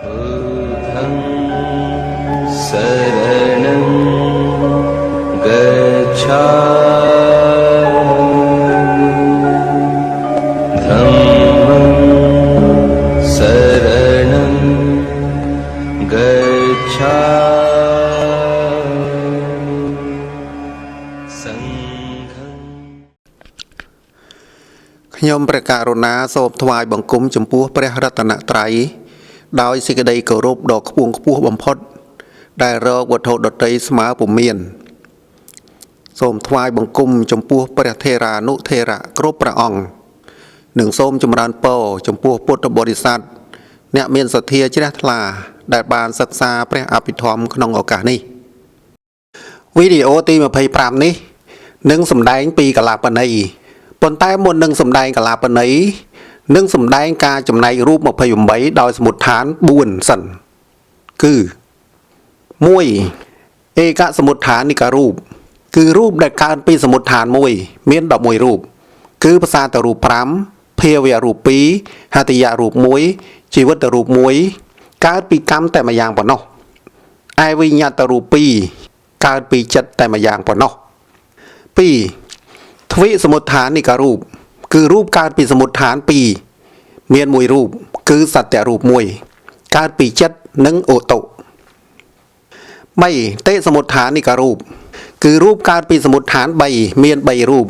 बुद्धं शरणं गच्छामि। धम्मं शरणं गच्छामि। सङ्घं ខ្ញុំព្រះករុណាសូមថ្វាយបង្គំចំពោះព្រះរតនត្រ័យដោយសេចក្តីគោរពដ៏ខ្ពង់ខ្ពស់បំផុត ដែលរកវត្ថុដតីស្មើពុំមាន សូមថ្វាយបង្គំចំពោះព្រះថេរានុថេរៈគ្រប់ព្រះអង្គនិងសូមចម្រើនពរចំពោះពុទ្ធបរិស័ទអ្នកមានសទ្ធាជ្រះថ្លា ដែលបានសិក្សាព្រះអភិធម្មក្នុងឱកាសនេះវីដេអូទី25នេះនឹងសម្ដែងពីកលាបនីប៉ុន្តែមុននឹងសម្ដែងកលាបនីនឹងសម្ដែងការចំណែករូប28ដោយសមុទ្ឋាន4សិនគឺ1ឯកសមុទ្ឋានិករូបគឺរូបដែលកើតពីសមុទ្ឋានមួយមាន11រូបគឺភាសាតរូប5ភាវៈរូប2ហតិយរូប1ជីវិតរូប1កើតពីកម្មតែម្យ៉ាងប៉ុណ្ណោះឯវិញ្ញាតរូប2កើតពីចិត្តតែម្យ៉ាងប៉ុណ្ណោះ2ទ្វិសមុទ្ឋានិករូបគឺរូបកើតពីសមុទ្ឋាន2មានមួយរូបគឺសត្យរូប1កើតពីចិត្តនិងឧតុ3តិសមុទ្ឋានិករូបគឺរូបកើតពីសមុទ្ឋាន3មាន3រូប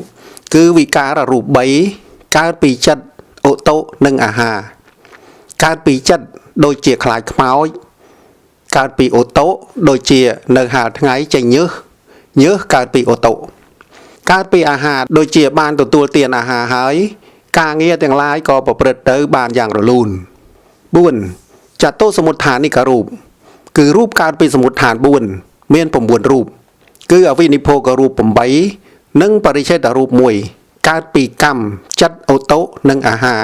គឺវិការរូប3កើតពីចិត្តឧតុនិងអាហារកើតពីចិត្តដូចជាខ្លាចខ្មោចកើតពីឧតុដូចជានៅហាលថ្ងៃចេញញើសញើសកើតពីឧតុកើតពីអាហារដូចជាបានទទួលទានអាហារហើយ ការងារទាំងឡាយក៏ប្រព្រឹត្តទៅបានយ៉ាងរលូន4ចតុសមុទ្ឋានិករូបគឺរូបកើតពីសមុទ្ឋាន4មាន9រូបគឺអវិនិភោគរូប8និងបរិច្ឆេទរូប1កើតពីកម្មចិត្តឧតុនិងអាហារ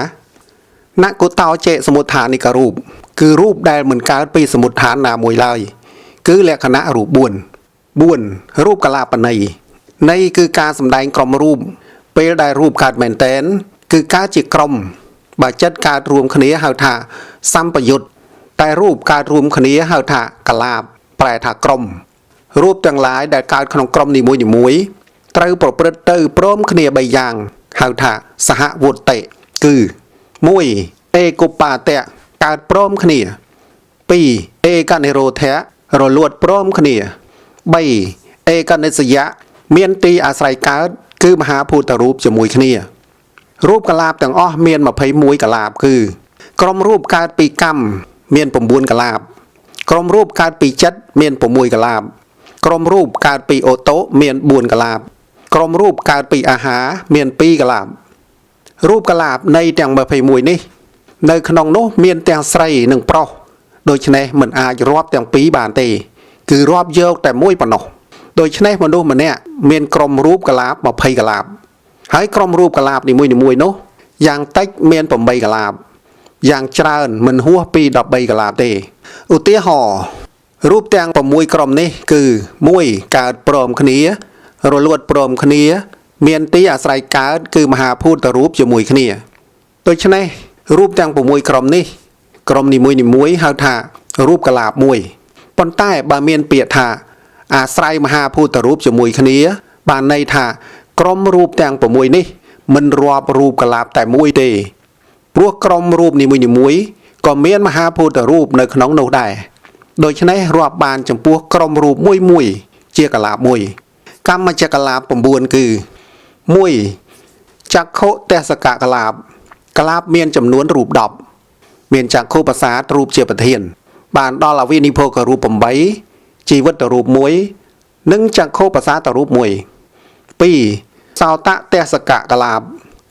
នកុតោចេសមុទ្ឋានិករូបគឺរូបដែលមិនកើតពីសមុទ្ឋានណាមួយឡើយគឺលក្ខណៈរូប4 4រូបកលាបនីនៃគឺការសម្ដែងក្រុមរូបពេលដែលរូបកើតមែនតែនគឺកើតជាក្រុមបើចិត្តកើតរួមគ្នាហៅថាសម្បយុទ្ធតែរូបកើតរួមគ្នាហៅថាកលាបប្រែថាក្រុមរូបទាំងឡាយដែលកើតក្នុងក្រុមនីមួយៗត្រូវប្រព្រឹត្តទៅព្រមគ្នា3យ៉ាងហៅថាសហវុតិគឺ1ឯកុបាតៈកើតព្រមគ្នា2ឯកនិរោធៈរលួតព្រមគ្នា3ឯកនិស្សយៈមានទីអាស្រ័យកើតគឺមហាភូតរូបជាមួយគ្នារូបកលាបទាំងអស់មាន21កលាបគឺក្រុមរូបកើតពីកម្មមាន9កលាបក្រុមរូបកើតពីចិត្តមាន6កលាបក្រុមរូបកើតពីអូតូមាន4កលាបក្រុមរូបកើតពីអាហារមាន2កលាបរូបកលាបនៃទាំង21នេះនៅក្នុងនោះមានទាំងស្រីនិងប្រុសដូច្នេះមិនអាចរាប់ទាំងពីរបានទេគឺរាប់យកតែមួយប៉ុណ្ណោះដូច្នេះមនុស្សម្នាក់មានក្រុមរូបកលាប20កលាបហើយក្រុមរូបកលាបនីមួយៗនោះយ៉ាងតិចមាន8កលាបយ៉ាងច្រើនមិនហួសពី13កលាបទេឧទាហរណ៍រូបទាំង6ក្រុមនេះគឺ1កើតព្រមគ្នារលួតព្រមគ្នាមានទីអាស្រ័យកើតគឺមហាភូតរូបជាមួយគ្នាដូច្នេះរូបទាំង6ក្រុមនេះក្រុមនីមួយៗហៅថារូបកលាបមួយប៉ុន្តែបើមានពាក្យថាអាស្រ័យមហាភូតរូបជាមួយគ្នាបានន័យថាក្រុមរូបទាំង6នេះមិនរាប់រូបកលាបតែមួយទេព្រោះក្រុមរូបនីមួយៗក៏មានមហាភូតរូបនៅក្នុងនោះដែរដូច្នេះរាប់បានចំពោះក្រុមរូបមួយៗជាកលាបមួយកម្មចកលាប9គឺ1ចក្ខុទេសកកលាបកលាបមានចំនួនរូប10មានចក្ខុប្រសាទរូបជាប្រធានបានដល់អវិនិភោគរូប8ជីវិតរូប1និងចក្ខុប្រសាទរូប1 2សោតទេសកកលាប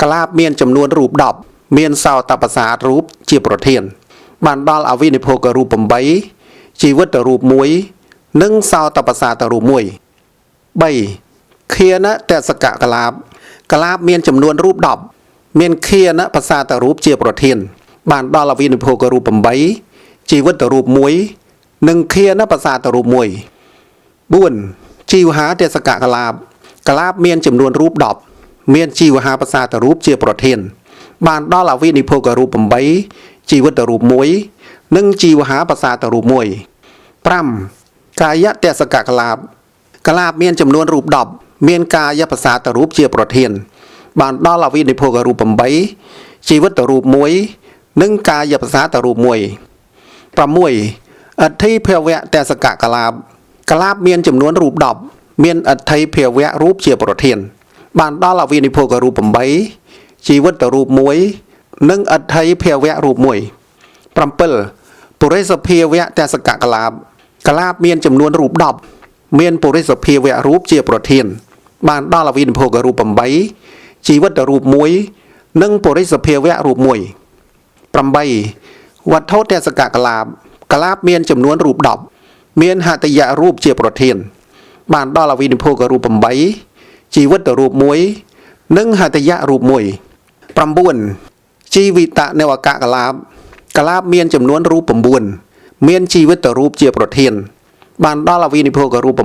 កលាបមានចំនួនរូប10មានសោតប្រសាទរូបជាប្រធានបានដល់អវិនិភោគរូប8ជីវិតរូប1និងសោតប្រសាទរូប1 3ឃានទេសកកលាបកលាបមានចំនួនរូប10មានឃានប្រសាទរូបជាប្រធានបានដល់អវិនិភោគរូប8ជីវិតរូប1និងឃានប្រសាទរូប1 4ជីវហាទេសកកលាបកលាបមានចំនួនរូប10មានជីវហាប្រសាទរូបជាប្រធានបានដល់អវិនិភោគរូប8ជីវិតរូប1 និងជីវហាប្រសាទរូប1 5កាយតសកកលាបកលាបមានចំនួនរូប10មានកាយប្រសាទរូបជាប្រធាន បានដល់អវិនិភោគរូប8ជីវិតរូប1និងកាយប្រសាទរូប1 6អធិភវៈតសកកលាបកលាបមានចំនួនរូប10មានអធិភវៈរូបជាប្រធាន បានដល់អវិនិភោគរូប8ជីវិតរូប1និងអធិភវៈរូប1 7ពុរិសភាវៈតសកកលាបកលាបមានចំនួនរូប10មានពុរិសភាវៈរូបជាប្រធាន បានដល់អវិនិភោគរូប8ជីវិតរូប1និងពុរិសភាវៈរូប1 8វត្ថុតសកកលាបកលាបមានចំនួនរូប10មានហតយៈរូបជាប្រធាន បានដល់អវិនិភោគរូប8ជីវិតរូប1និងហតយៈរូប1 9ជីវិតនវកកលាបកលាបមានចំនួនរូប9មានជីវិតរូបជាប្រធាន បានដល់អវិនិភោគរូប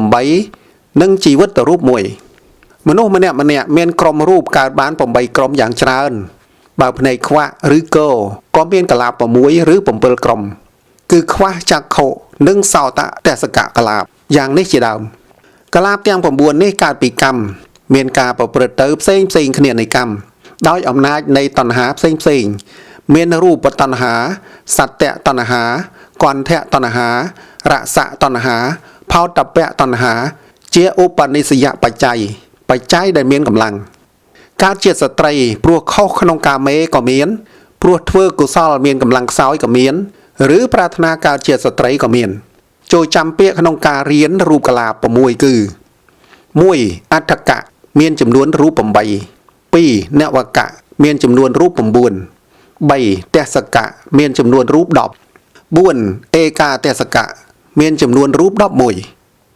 8និងជីវិតរូប1មនុស្សម្នាក់ម្នាក់មានក្រុមរូបកើតបាន8ក្រុមយ៉ាងច្រើនបើភ្នែកខ្វាក់ឬកក៏មានកលាប6ឬ7ក្រុមគឺខ្វះចក្ខុនិងសោតតសកកលាបយ៉ាងនេះជាដើមកលាបទាំង9នេះកើតពីកម្មមានការប្រព្រឹត្តទៅផ្សេងផ្សេងគ្នានៃកម្មដោយអំណាចនៃតណ្ហាផ្សេងផ្សេងមានរូបតណ្ហាសត្យតណ្ហាគន្ធតណ្ហារសតណ្ហាផោតពៈតណ្ហាជាឧបនិស្សយបច្ច័យបច្ច័យដែលមានកម្លាំងកើតជាស្ត្រីព្រោះខុសក្នុងកាមេក៏មានព្រោះធ្វើកុសលមានកម្លាំងខ្សោយក៏មានឬប្រាថ្នាកើតជាស្ត្រីក៏មានចូលចាំពាក្យក្នុងការរៀនរូបកលាប6គឺ1អដ្ឋកៈមានចំនួនរូប8 2នវកៈមានចំនួនរូប9 3ទេសកៈមានចំនួនរូប10 4ឯកាទេសកៈមានចំនួនរូប11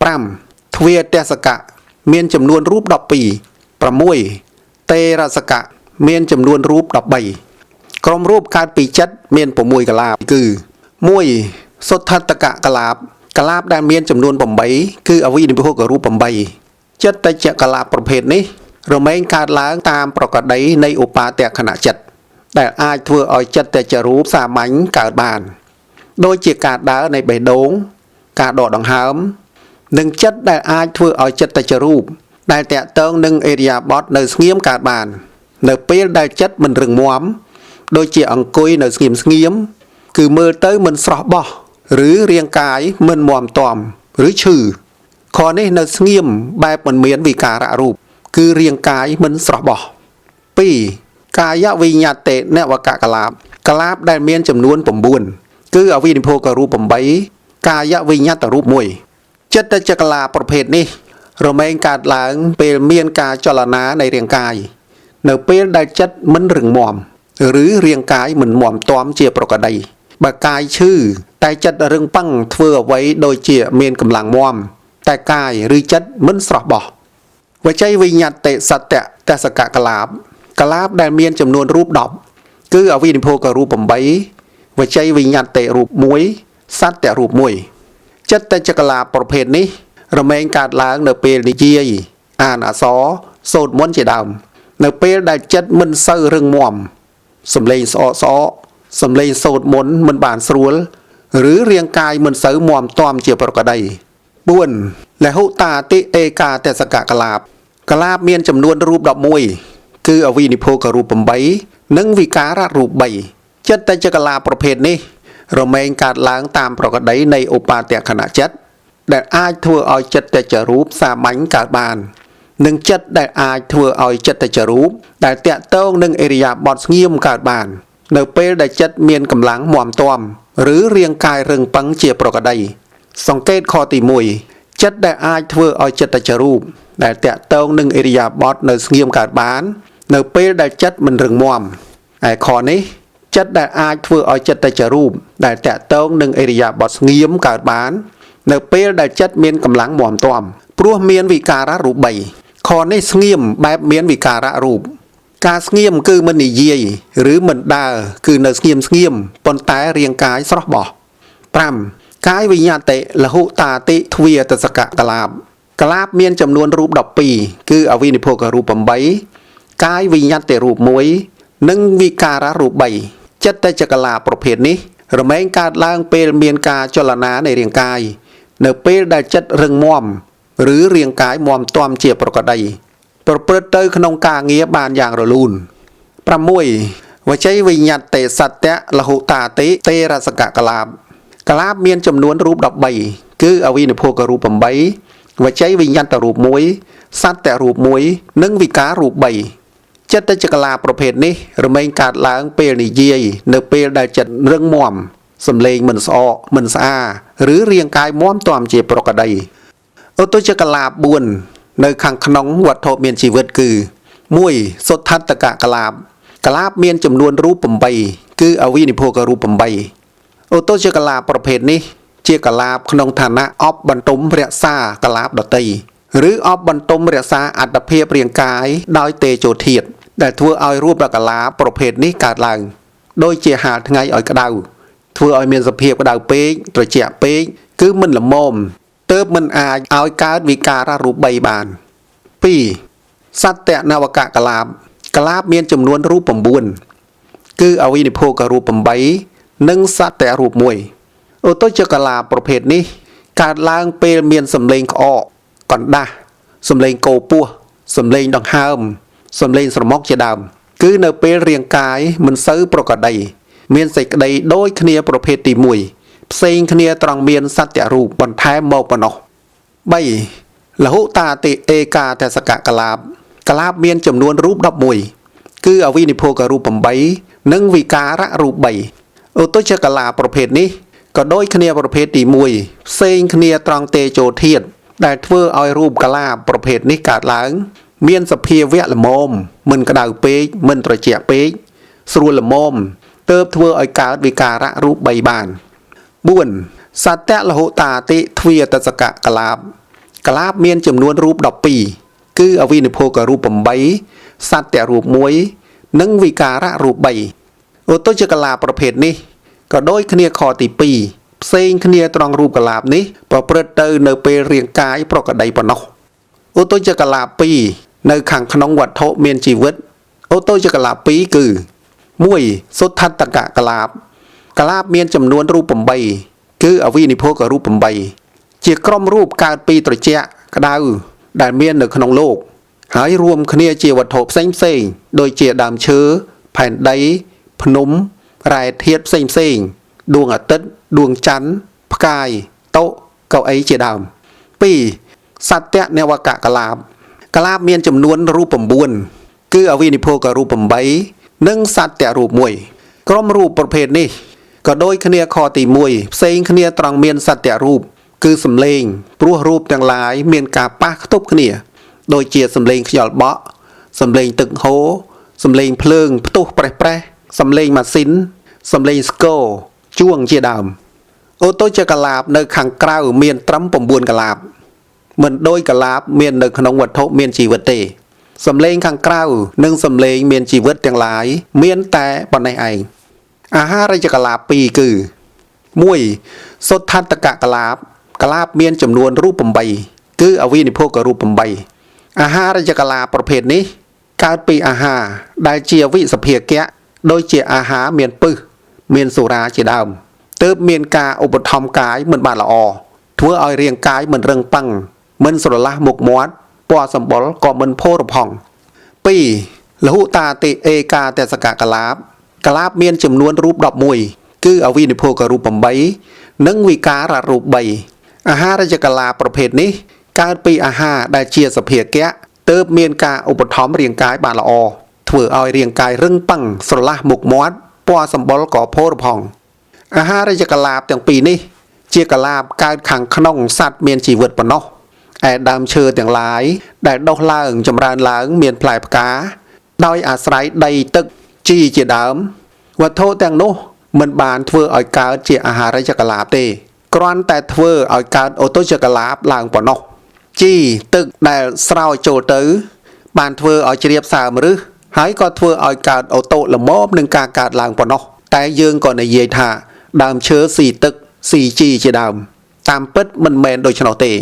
5ទ្វាទេសកៈមានចំនួនរូប12 6តេរសកៈមានចំនួនរូប13ក្រុមរូបកើតពីចិត្តមាន6កលាបគឺ1សុទ្ធតកកលាបកលាបដែលមានចំនួន8គឺអវិនិភោគរូប8ចិត្តតិចកលាបប្រភេទនេះរមែងកើតឡើងតាមប្រកដីនៃឧបាតខណៈចិត្តដែលអាចធ្វើឲ្យចិត្តតិចរូបសាមញ្ញកើតបានដូចជាការដើរនៃបេះដូងការដកដង្ហើមនិងចិត្តដែលអាចធ្វើឲ្យចិត្តតិចរូបដែលតាក់ទងនឹងអេរិយាបថនៅស្ងៀមកើតបាននៅពេលដែលចិត្តមិនរឹងមាំដូចជាអង្គុយនៅស្ងៀមស្ងៀមគឺមើលទៅមិនស្រស់បោះឬរាងកាយមិនមាំទាំឬឈឺខនេះនៅស្ងៀមបែបមិនមានវិការៈរូបគឺរាងកាយមិនស្រស់បោះ2កាយវិញ្ញាតិនវកកលាបកលាបដែលមានចំនួន9គឺអវិនិភោគរូប8កាយវិញ្ញាតរូប1ចិត្តចកលាប្រភេទនេះរមែងកើតឡើងពេលមានការចលនានៃរាងកាយនៅពេលដែលចិត្តមិនរឹងមាំឬរាងកាយមិនមាំទាំជាប្រកដីបើកាយឈឺតែចិត្តរឹងប៉ឹងធ្វើអ្វីដូចជាមានកម្លាំងមាំតែកាយឬចិត្តមិនស្រស់បោះវច័យវិញ្ញាតិសត្យតសកកលាបកលាបដែលមានចំនួនរូប10គឺអវិនិភោគរូប8វច័យវិញ្ញាតិរូប1សត្យរូប1ចិត្តចកលាបប្រភេទនេះរមែងកើតឡើងនៅពេលនិយាយអានអក្សរសូត្រមន្តជាដើមនៅពេលដែលចិត្តមិនសូវរឹងមាំសំឡេងស្អកស្អកសំឡេងសូត្រមន្តមិនបានស្រួលឬរាងកាយមិនសូវមាំទាំជាប្រកដី4លហុតាតិឯកាតសកកលាបកលាបមានចំនួនរូប11គឺអវិនិភោគរូប8និងវិការៈរូប3ចិត្តចកលាប្រភេទនេះរមែងកើតឡើងតាមប្រកដីនៃឧបាតខណៈចិត្តដែលអាចធ្វើឲ្យចិត្តតិចរូបសាមញ្ញកើតបាននិងចិត្តដែលអាចធ្វើឲ្យចិត្តតិចរូបដែលតាក់ទងនឹងអរិយាបថស្ងៀមកើតបាននៅពេលដែលចិត្តមានកម្លាំងមាំទាំឬរាងកាយរឹងប៉ឹងជាប្រកដីសង្កេតខទី1ចិត្តដែលអាចធ្វើឲ្យចិត្តតិចរូបដែលតាក់ទងនឹងអរិយាបថនៅស្ងៀមកើតបាននៅពេលដែលចិត្តមិនរឹងមាំឯខនេះចិត្តដែលអាចធ្វើឲ្យចិត្តតិចរូបដែលតាក់ទងនឹងអរិយាបថស្ងៀមកើតបាននៅពេលដែលចិត្តមានកម្លាំងមាំទាំព្រោះមានវិការៈរូប3ខនេះស្ងៀមបែបមានវិការៈរូបការស្ងៀមគឺមិននិយាយឬមិនដើរគឺនៅស្ងៀមស្ងៀមប៉ុន្តែរាងកាយស្រស់បោះ5កាយវិញ្ញាតិលហុតាតិទ្វាតសកកលាបកលាបមានចំនួនរូប12គឺអវិនិភោគរូប8កាយវិញ្ញាតិរូប1និងវិការៈរូប3ចិត្តចកលាប្រភេទនេះ រមែងកើតឡើងពេលមានការចលនានៃរាងកាយនៅពេលដែលចិត្តរឹងមាំឬរាងកាយមាំទាំជាប្រក្រតីប្រព្រឹត្តទៅក្នុងការងារបានយ៉ាងរលូន6វចីវិញ្ញតិសត្យលហុតាតិទេរសកកលាបកលាបមានចំនួនរូប13គឺអវិនិភោគរូប8វចីវិញ្ញត្តរូប1សត្យរូប1និងវិការរូប3ចិត្តចកលាប្រភេទនេះរមែងកើតឡើងពេលនិយាយនៅពេលដែលចិត្តរឹងមាំសំឡេងមិនស្អកមិនស្អាឬរាងកាយមាំទាំជាប្រក្រតីឧតុចកលា4នៅខាងក្នុងវត្ថុមានជីវិតគឺ1សុទ្ធត្ថកកលាបកលាបមានចំនួនរូប8គឺអវិនិភោគរូប8ឧតុចកលាបប្រភេទនេះជាកលាបក្នុងឋានៈអបបន្ទុំរក្សាកលាបដតីឬអបបន្ទុំរក្សាអត្តភាពរាងកាយដោយទេជោធាតុដែលធ្វើឲ្យរូបកលាបប្រភេទនេះកើតឡើងដូចជាហាលថ្ងៃឲ្យក្តៅធ្វើឲ្យមានសភាពក្តៅពេកត្រជាក់ពេកគឺមិនល្មមទើបមិនអាចឲ្យកើតវិការរូប3បាន2សត្យនវកកលាបកលាបមានចំនួនរូប9គឺអវិនិភោគរូប8និងសត្យរូប1ឧតុចកលាបប្រភេទនេះកើតឡើងពេលមានសំឡេងក្អកកណ្ដាស់សំឡេងកោពោះសំឡេងដង្ហើមសំឡេងស្រមុកជាដើមគឺនៅពេលរាងកាយមិនសូវប្រក្រតីមានសេចក្តីដូចគ្នាប្រភេទទី1ផ្សេងគ្នាត្រង់មានសត្យរូបបន្ថែមមកប៉ុណ្ណោះ3លហុតាតិឯកាទសកកលាបកលាបមានចំនួនរូប11គឺអវិនិភោគរូប8និងវិការរូប3ឧតុចកលាប្រភេទនេះក៏ដូចគ្នាប្រភេទទី1ផ្សេងគ្នាត្រង់ទេជោធាតុដែលធ្វើឲ្យរូបកលាបប្រភេទនេះកើតឡើងមានសភាវៈល្មមមិនក្តៅពេកមិនត្រជាក់ពេកស្រួលល្មមទើបធ្វើឲ្យកើតវិការរូប3បាន4សត្យលហុតាតិទ្វាតសកកលាបកលាបមានចំនួនរូប12គឺអវិនិភោគរូប8សត្យរូប1និងវិការរូប3ឧតុចកលាបប្រភេទនេះក៏ដូចគ្នាខទី2ផ្សេងគ្នាត្រង់រូបកលាបនេះប្រព្រឹត្តទៅនៅពេលរាងកាយប្រក្រតីប៉ុណ្ណោះឧតុចកលាប2នៅខាងក្នុងវត្ថុមានជីវិតឧតុចកលាប2គឺ1សុទ្ធត្ថកកលាបកលាបមានចំនួនរូប8គឺអវិនិភោគរូប8ជាក្រុមរូបកើតពីត្រជាក់ក្តៅដែលមាននៅក្នុងលោកហើយរួមគ្នាជាវត្ថុផ្សេងផ្សេងដូចជាដើមឈើផែនដីភ្នំរ៉ែធាតុផ្សេងផ្សេងដួងអាទិត្យដួងច័ន្ទផ្កាយតុកៅអីជាដើម2សត្យនវកកលាបកលាបមានចំនួនរូប9គឺអវិនិភោគរូប8និងសត្យរូប1ក្រុមរូបប្រភេទនេះក៏ដូចគ្នាខទី1ផ្សេងគ្នាត្រង់មានសត្យរូបគឺសំឡេងព្រោះរូបទាំងឡាយមានការប៉ះខ្ទប់គ្នាដូចជាសំឡេងខ្យល់បក់សំឡេងទឹកហូរសំឡេងភ្លើងផ្ទុះប្រេះប្រេះសំឡេងម៉ាស៊ីនសំឡេងស្គរជួងជាដើមឧតុចកលាបនៅខាងក្រៅមានត្រឹម9កលាបមិនដូចកលាបមាននៅក្នុងវត្ថុមានជីវិតទេសំឡេងខាងក្រៅនិងសំឡេងមានជីវិតទាំងឡាយមានតែប៉ុណ្ណេះឯងអាហារចកលាប2គឺ1សុទ្ធត្ថកកលាបកលាបមានចំនួនរូប8គឺអវិនិភោគរូប8អាហារចកលាបប្រភេទនេះកើតពីអាហារដែលជាវិសភាគៈដូចជាអាហារមានពឹសមានសុរាជាដើមទើបមានការឧបត្ថម្ភកាយមិនបានល្អធ្វើឲ្យរាងកាយមិនរឹងប៉ឹងមិនស្រឡះមុខមាត់ពណ៌សម្បុរក៏មិនផូរផង់2លហុតាតិឯកាទសកកលាបកលាបមានចំនួនរូប11គឺអវិនិភោគរូប8និងវិការរូប3អាហារចកលាបប្រភេទនេះកើតពីអាហារដែលជាសភាគៈទើបមានការឧបត្ថម្ភរាងកាយបានល្អធ្វើឲ្យរាងកាយរឹងប៉ឹងស្រឡះមុខមាត់ពណ៌សម្បុរក៏ផូរផង់អាហារចកលាបទាំងពីរនេះជាកលាបកើតខាងក្នុងសត្វមានជីវិតប៉ុណ្ណោះឯដើមឈើទាំងឡាយដែលដុះឡើងចម្រើនឡើងមានផ្លែផ្កាដោយអាស្រ័យដីទឹកជីជាដើមវត្ថុទាំងនោះមិនបានធ្វើឲ្យកើតជាអាហារចកលាបទេគ្រាន់តែធ្វើឲ្យកើតឧតុចកលាបឡើងប៉ុណ្ណោះជីទឹកដែលស្រោចចូលទៅបានធ្វើឲ្យជ្រាបសើមរឹសហើយក៏ធ្វើឲ្យកើតឧតុល្មមនឹងការកើតឡើងប៉ុណ្ណោះតែយើងក៏និយាយថាដើមឈើស៊ីទឹកស៊ីជីជាដើមតាមពិតមិនមែនដូច្នោះទេ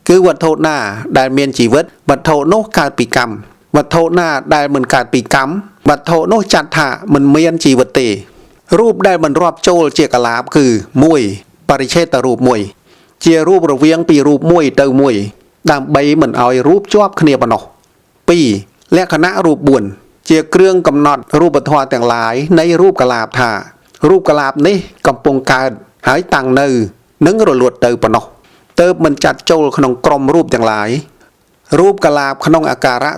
គឺវត្ថុណាដែលមានជីវិតវត្ថុនោះកើតពីកម្មវត្ថុណាដែលមិនកើតពីកម្មវត្ថុនោះចាត់ថាមិនមានជីវិតទេ រូបដែលមិនរាប់ចូលជាកលាបគឺ1បរិឆេទរូប1ជារូបរវាងពីរូបមួយទៅមួយដើម្បីមិនឲ្យរូបជាប់គ្នាប៉ុណ្ណោះ2លក្ខណៈរូប4ជាគ្រឿងកំណត់រូបធម៌ទាំងឡាយនៃរូបកលាបថារូបកលាបនេះកំពុងកើតហើយតាំងនៅនិងរលួតទៅប៉ុណ្ណោះទើបមិនចាត់ចូលក្នុងក្រុមរូបទាំងឡាយរូបកលាបក្នុងអាការៈ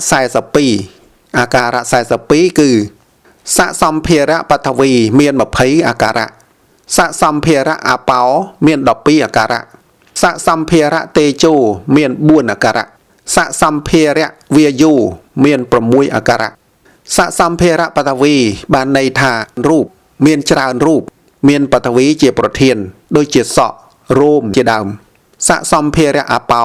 42អាការៈ42គឺសសម្ភារៈបឋវីមាន20អាការៈសសម្ភារៈអបោមាន12អាការៈសសម្ភារៈតេជោមាន4អាការៈសសម្ភារៈវាយោមាន6អាការៈសសម្ភារៈបឋវីបានន័យថារូបមានច្រើនរូបមានបឋវីជាប្រធានដូចជាសក់រោមជាដើមសសម្ភារៈអបោ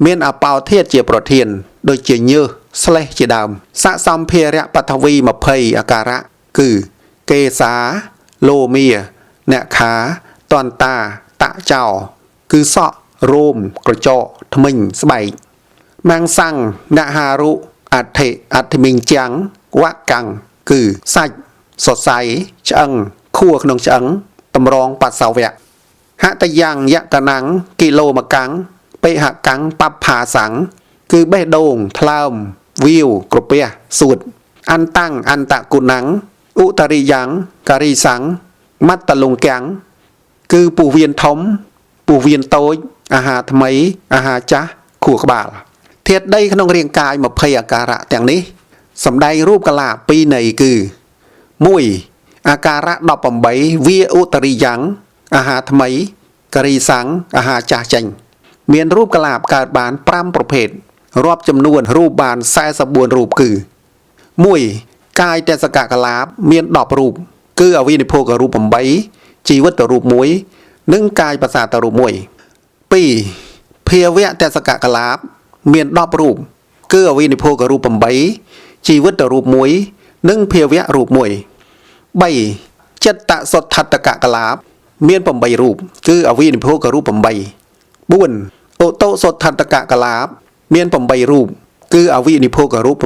មានអបោធាតុជាប្រធានដូចជាញើសស្លេះជាដើមសសម្ភារៈបឋវី20អាការៈគឺកេសាលោមាអ្នកខាតន្តាតចោគឺសក់រោមក្រចកធ្មេញស្បែកម៉ាំងសាំងនហារុអដ្ឋិអដ្ឋិមីងចាំងវកាំងគឺសាច់សរសៃឆ្អឹងខួរក្នុងឆ្អឹងតម្រងបស្សវៈហតយ៉ាងយកណាំងគីឡូមកាំងបេហកាំងបព្ផាសੰងគឺបេះដូងថ្លើមវាវក្រពះសួតអន្តតាំងអន្តគុណੰឧតរិយ៉ាងការីសੰងមត្តលង្កាំងគឺពោះវៀនធំពោះវៀនតូចអាហារថ្មីអាហារចាស់ខួរក្បាលធាតុដីក្នុងរាងកាយ20អាការៈទាំងនេះសម្ដែងរូបកលាពីរន័យគឺ1អាការៈ18វាឧតរិយ៉ាងអាហារថ្មីការីសੰងអាហារចាស់ចេញមានរូបកលាបកើតបាន5ប្រភេទរាប់ចំនួនរូបបាន44រូបគឺ1កាយតសកកលាបមាន10រូបគឺអវិនិភោគរូប8ជីវិតរូប1និងកាយប្រសាទរូប1 2ភាវៈតសកកលាបមាន10រូបគឺអវិនិភោគរូប8ជីវិតរូប1និងភាវៈរូប1 3ចិត្តសុទ្ធត្ថកកលាបមាន8រូបគឺអវិនិភោគរូប8 4ឧតុសុទ្ធត្ថកកលាបមាន8រូបគឺអវិនិភោគរូប8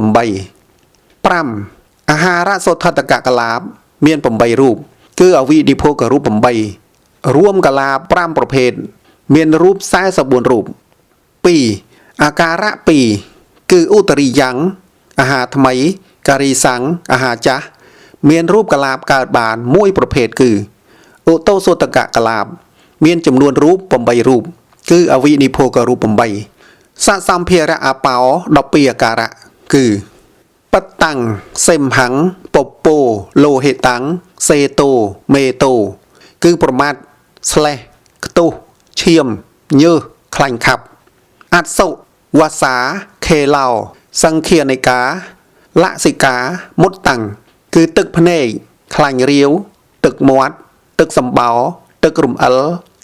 5អាហារសុទ្ធត្ថកកលាបមាន8រូបគឺអវិនិភោគរូប8រួមកលាប5ប្រភេទមានរូប44រូប2អាការៈ2គឺឧតរិយ៉ាងអាហារថ្មីការីសੰងអាហារចាស់មានរូបកលាបកើតបានមួយប្រភេទគឺឧតុសុតកកលាបមានចំនួនរូប8រូបគឺអវិនិភោគរូប8សសម្ភារៈអបោ12អាការៈគឺបតតាំងសិមហੰពពោលោហិតាំងសេតោមេតោគឺប្រមាថស្លេះខ្ទុះឈាមញើសខ្លាញ់ខាប់អសុវសាខេឡោសង្ឃានិកាលសិកាមុតតាំងគឺទឹកភ្នែកខ្លាញ់រាវទឹកមាត់ទឹកសម្បោទឹករំអិល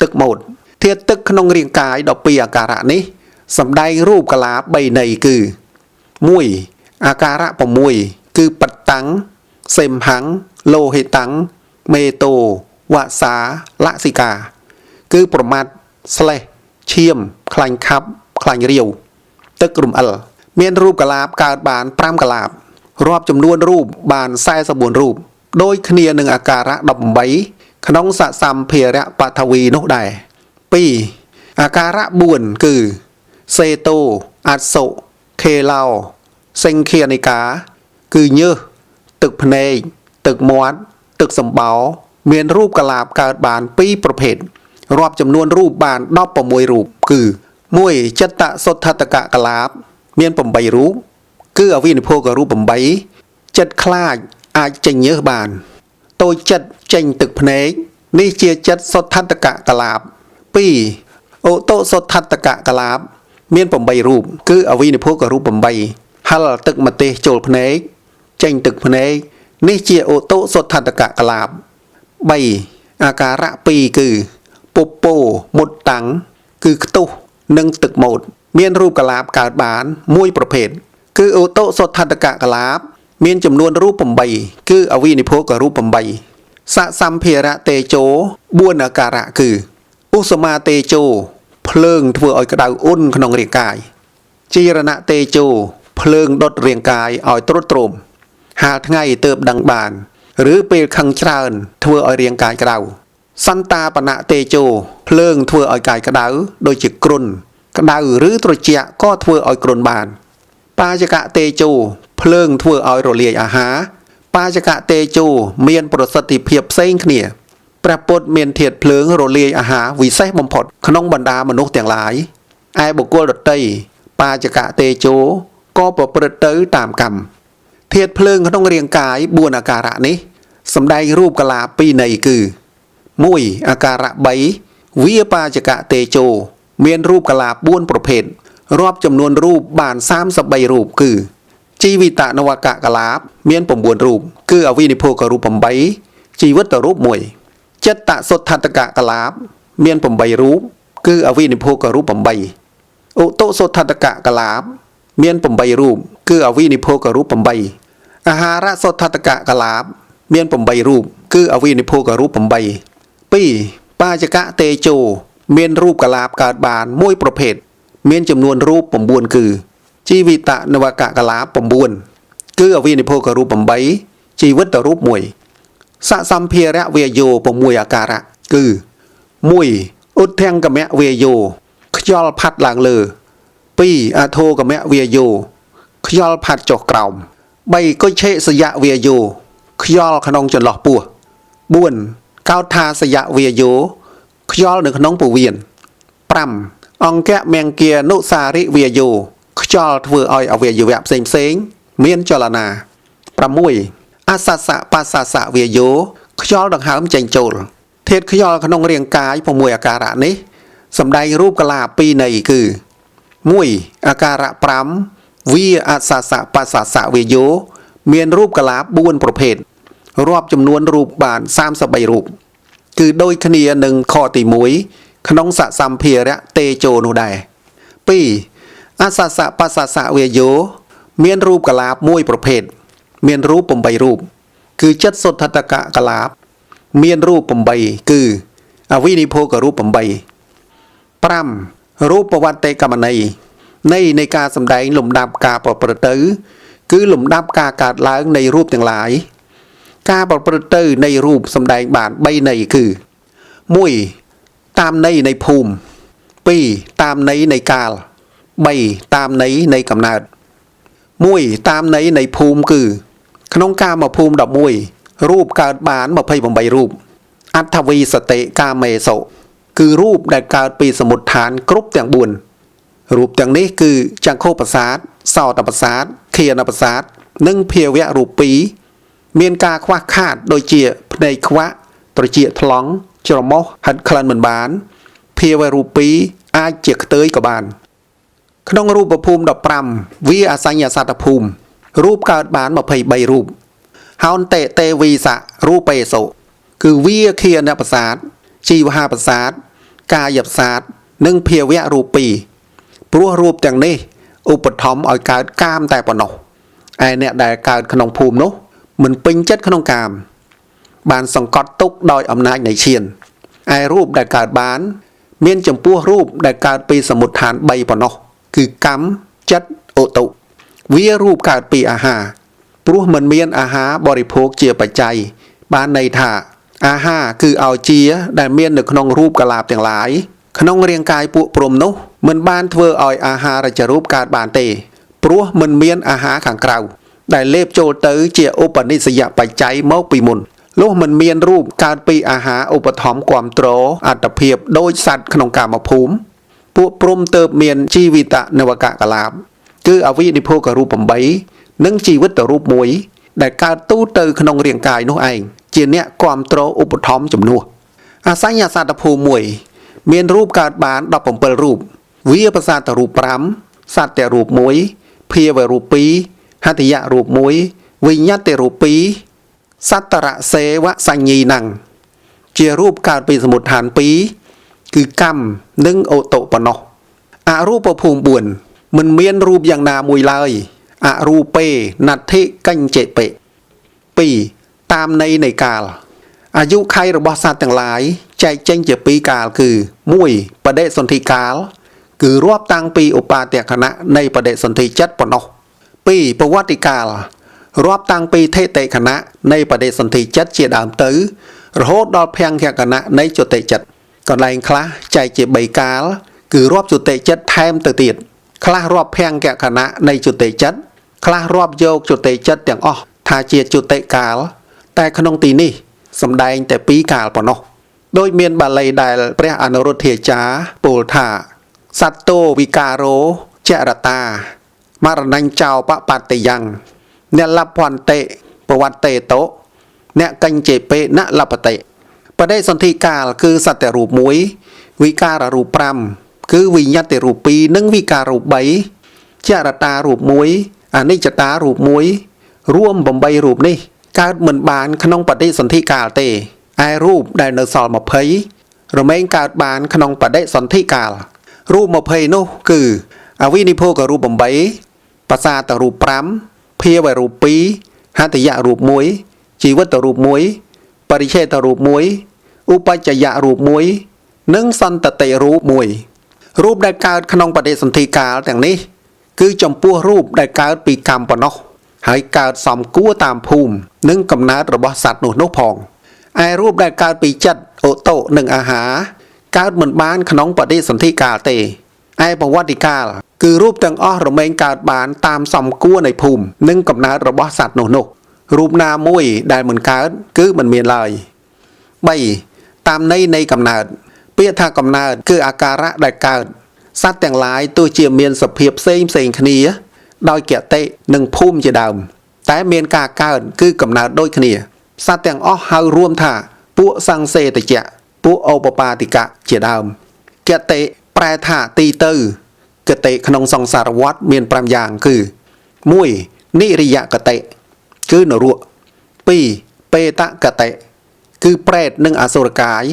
ទឹកម៉ូតធាតុទឹកក្នុងរាងកាយ12អាការៈនេះសម្ដែងរូបកលា3ន័យគឺ1អាការៈ6គឺបតតាំងសិមហੰលោហិតាំងមេតោវសាលសិកាគឺប្រមាថស្លេះឈាមខ្លាញ់ខាប់ខ្លាញ់រាវទឹករំអិលមានរូបកលាបកើតបាន5កលាបរាប់ចំនួនរូបបាន44រូបដូចគ្នានឹងអាការៈ18ក្នុងសសម្ភារៈបឋវីនោះដែរ2អាការៈ4គឺសេតោអសុខេឡោសង្ឃានិកាគឺញើសទឹកភ្នែកទឹកមាត់ទឹកសម្បោមានរូបកលាបកើតបាន2ប្រភេទរាប់ចំនួនរូបបាន16រូបគឺ1ចិត្តសុទ្ធត្ថកកលាបមាន8រូបគឺអវិនិភោគរូប8ចិត្តខ្លាចអាចចេញញើសបានតូចចិត្តចេញទឹកភ្នែកនេះជាចិត្តសុទ្ធត្ថកកលាប2ឧតុសុទ្ធត្ថកកលាបមាន8រូបគឺអវិនិភោគរូប8ហិលទឹកម្ទេសចូលភ្នែកចេញទឹកភ្នែកនេះជាឧតុសុទ្ធត្ថកកលាប3អាការៈ2គឺពពោមុតតាំងគឺខ្ទុះនិងទឹកម៉ូតមានរូបកលាបកើតបានមួយប្រភេទគឺឧតុសុទ្ធត្ថកកលាបមានចំនួនរូប8គឺអវិនិភោគរូប8សសម្ភារៈតេជោ4អាការៈគឺឧសមាតេជោភ្លើងធ្វើឲ្យក្តៅអ៊ុនក្នុងរាងកាយជីរណតេជោភ្លើងដុតរាងកាយឲ្យទ្រុឌទ្រោមហាលថ្ងៃទើបដឹងបាន ឬពេលខឹងច្រើនធ្វើឲ្យរាងកាយក្តៅសន្តាបនៈតេជោភ្លើងធ្វើឲ្យកាយក្តៅដូចជាគ្រុនក្តៅឬត្រជាក់ក៏ធ្វើឲ្យគ្រុនបាន បាចកតេជោភ្លើងធ្វើឲ្យរលាយអាហារបាចកតេជោមានប្រសិទ្ធភាពផ្សេងគ្នាព្រះពុទ្ធមានធាតុភ្លើងរលាយអាហារវិសេសបំផុតក្នុងបណ្ដាមនុស្សទាំងឡាយឯបុគ្គលដទៃបាចកតេជោក៏ប្រព្រឹត្តទៅតាមកម្មធាតុភ្លើងក្នុងរាងកាយ4អាការៈនេះសម្ដែងរូបកលា2នៃគឺ1អាការៈ3វាបាចកតេជោមានរូបកលា4ប្រភេទរាប់ចំនួនរូបបាន33រូបគឺជីវិតនវកកលាបមាន9រូបគឺអវិនិភោគរូប8ជីវិតរូប1ចិត្តសុទ្ធត្ថកកលាបមាន8រូបគឺអវិនិភោគរូប8ឧតុសុទ្ធត្ថកកលាបមាន8រូបគឺអវិនិភោគរូប8អាហារសុទ្ធត្ថកកលាបមាន8រូបគឺអវិនិភោគរូប8 2បាចកតេជោមានរូបកលាបកើតបានមួយប្រភេទមានចំនួនរូប9គឺជីវិតនវកកលាប9គឺអវិនិភោគរូប8ជីវិតរូប1សសម្ភារៈវាយោ6អាការៈគឺ1ឧទ្ធាំងកមៈវាយោខ្យល់ផាត់ឡើងលើ2អធោកមៈវាយោខ្យល់ផាត់ចុះក្រោម3កុឆេសយៈវាយោខ្យល់ក្នុងចន្លោះពោះ4កោថាសយៈវាយោខ្យល់នៅក្នុងពោះវៀន5អង្គមង្គានុសារិវាយោខ្យល់ធ្វើឲ្យអវយវៈផ្សេងផ្សេងមានចលនា6អសសៈបសសៈវាយោខ្យល់ដង្ហើមចេញចូលធាតុខ្យល់ក្នុងរាងកាយ6អាការៈនេះសម្ដែងរូបកលា2នៃគឺ1អាការៈ5វាអសសៈបសសៈវាយោមានរូបកលា4ប្រភេទរាប់ចំនួនរូបបាន33រូបគឺដូចគ្នានឹងខទី1ក្នុងសសម្ភារៈតេជោនោះដែរ2អសសៈបសសៈវាយោមានរូបកលាបមួយប្រភេទមានរូប8រូបគឺចិត្តសុទ្ធត្ថកកលាបមានរូប8គឺអវិនិភោគរូប8 5រូបវត្តកម្មន័យនៃការសម្ដែងលំដាប់ការប្រព្រឹត្តទៅគឺលំដាប់ការកើតឡើងនៃរូបទាំងឡាយការប្រព្រឹត្តទៅនៃរូបសម្ដែងបាន3ន័យគឺ1តាមន័យនៃភូមិ2តាមន័យនៃកាល3តាមន័យនៃកំណើត1តាមន័យនៃភូមិគឺក្នុងកាមភូមិ11រូបកើតបាន28រូបអដ្ឋវីសតិកាមេសុគឺរូបដែលកើតពីសមុទ្ឋានគ្រប់ទាំង4រូបទាំងនេះគឺចក្ខុប្រសាទសោតប្រសាទឃានប្រសាទនិងភាវៈរូប2មានការខ្វះខាតដូចជាភ្នែកខ្វាក់ត្រចៀកថ្លង់ច្រមុះហិតក្លិនមិនបានភាវៈរូប2អាចជាខ្ទើយក៏បានក្នុងរូបភូមិ15វាអសញ្ញសត្វភូមិរូបកើតបាន23រូបហោនតេទេវីសៈរូបេសុគឺវាឃានប្រសាទជីវហាប្រសាទកាយប្រសាទនិងភាវៈរូប2ព្រោះរូបទាំងនេះឧបត្ថម្ភឲ្យកើតកាមតែប៉ុណ្ណោះឯអ្នកដែលកើតក្នុងភូមិនោះមិនពេញចិត្តក្នុងកាមបានសង្កត់ទុកដោយអំណាចនៃឈានឯរូបដែលកើតបានមានចំពោះរូបដែលកើតពីសមុទ្ឋាន3ប៉ុណ្ណោះគឺកម្មចិត្តឧតុវារូបកើតពីអាហារព្រោះមិនមានអាហារបរិភោគជាបច្ច័យបានន័យថាអាហារគឺឲ្យជាដែលមាននៅក្នុងរូបកលាបទាំងឡាយក្នុងរាងកាយពួកព្រំនោះមិនបានធ្វើឲ្យអាហារចរូបកើតបានទេព្រោះមិនមានអាហារខាងក្រៅដែលលេបចូលទៅជាឧបនិស្សយបច្ច័យមកពីមុនលុះមិនមានរូបកើតពីអាហារឧបត្ថម្ភគាំទ្រអត្តភាពដោយសត្វក្នុងកាមភូមិពួកព្រំទៅមានជីវិតនវកកលាបគឺអវិនិភោគរូប8និងជីវិតរូប1ដែលកើតទូទៅក្នុងរាងកាយនោះឯងជាអ្នកគាំទ្រឧបត្ថម្ភជំនួសអសញ្ញសត្វភូមិ1មានរូបកើតបាន17រូបវាប្រសាទរូប5សត្វរូប1ភាវរូប2ហត្ថយរូប1វិញ្ញតិរូប2សត្តរសេវសញ្ញីណੰជារូបកើតពីសមុទ្ឋាន2គឺកម្មនិងអូតុប៉ុណ្ណោះអរូបភូមិ4មិនមានរូបយ៉ាងណាមួយឡើយអរូបេណដ្ឋិកញ្ចេបិ2តាមន័យនៃកាលអាយុខៃរបស់សត្វទាំងឡាយចែកចេញជា2កាលគឺ1បដិសន្ធិកាលគឺរាប់តាំងពីឧបាទខណៈនៃបដិសន្ធិចិត្តប៉ុណ្ណោះ2ប្រវត្តិកាល រាប់តាំងពីថេតិខណៈនៃបដិសន្ធិចិត្តជាដើមទៅ រហូតដល់ភង្គគណៈនៃចតិចិត្តកន្លែងខ្លះចែកជា3កាល គឺរាប់ចតិចិត្តថែមទៅទៀតខ្លះរាប់ភង្គគណៈនៃចតិចិត្តខ្លះរាប់យកចតិចិត្តទាំងអស់ថាជាចតិកាល តែក្នុងទីនេះសំដែងតែ2កាលប៉ុណ្ណោះដោយមានបាលីដែលព្រះអនុរុទ្ធាចារ្យពោលថាសត្វតោវិការោចរតាមរណញ្ចោបបត្តិយ៉ាងអ្នកលភន្តិប្រវត្តិតោអ្នកកញ្ចេពេណលបតិបដិសន្ធិកាលគឺសត្វរូប1វិការរូប5គឺវិញ្ញតិរូប2និងវិការរូប3ចរតារូប1អនិច្ចតារូប1រួម8រូបនេះកើតមិនបានក្នុងបដិសន្ធិកាលទេឯរូបដែលនៅសល់20រមែងកើតបានក្នុងបដិសន្ធិកាលរូប20នោះគឺអវិនិភោគរូប8បសាតរូប5ភាវរូប2ហតយៈរូប1ជីវិតរូប1បរិឆេទរូប1ឧបច្ចយៈរូប1និងសន្តតិរូប1រូបដែលកើតក្នុងបដិសន្ធិកាលទាំងនេះគឺចំពោះរូបដែលកើតពីកម្មប៉ុណ្ណោះហើយកើតសំគួរតាមភូមិនិងកំណើតរបស់សត្វនោះផងឯរូបដែលកើតពីចិត្តឧតុនិងអាហារកើតមិនបានក្នុងបដិសន្ធិកាលទេឯប្រវត្តិកាលគឺរូបទាំងអស់រមែងកើតបានតាមសំគួរនៃភូមិនិងកំណើតរបស់សត្វនោះរូបណាមួយដែលមិនកើតគឺមិនមានឡើយ3តាមន័យនៃកំណើតពាក្យថាកំណើតគឺអាការៈដែលកើតសត្វទាំងឡាយទោះជាមានសភាពផ្សេងផ្សេងគ្នា ដោយកតិនិងភូមិជាដើមតែមានការកើតគឺកំណើតដូចគ្នាសត្វទាំងអស់ហៅរួមថាពួកសង្សេតជៈពួកឧបបាទិកៈជាដើមកតិប្រែថាទីទៅគតិក្នុងសង្សារវដ្តមាន5យ៉ាងគឺ1និរិយកតិគឺនរក2បេតកតិគឺប្រេតនិងអសុរកាយ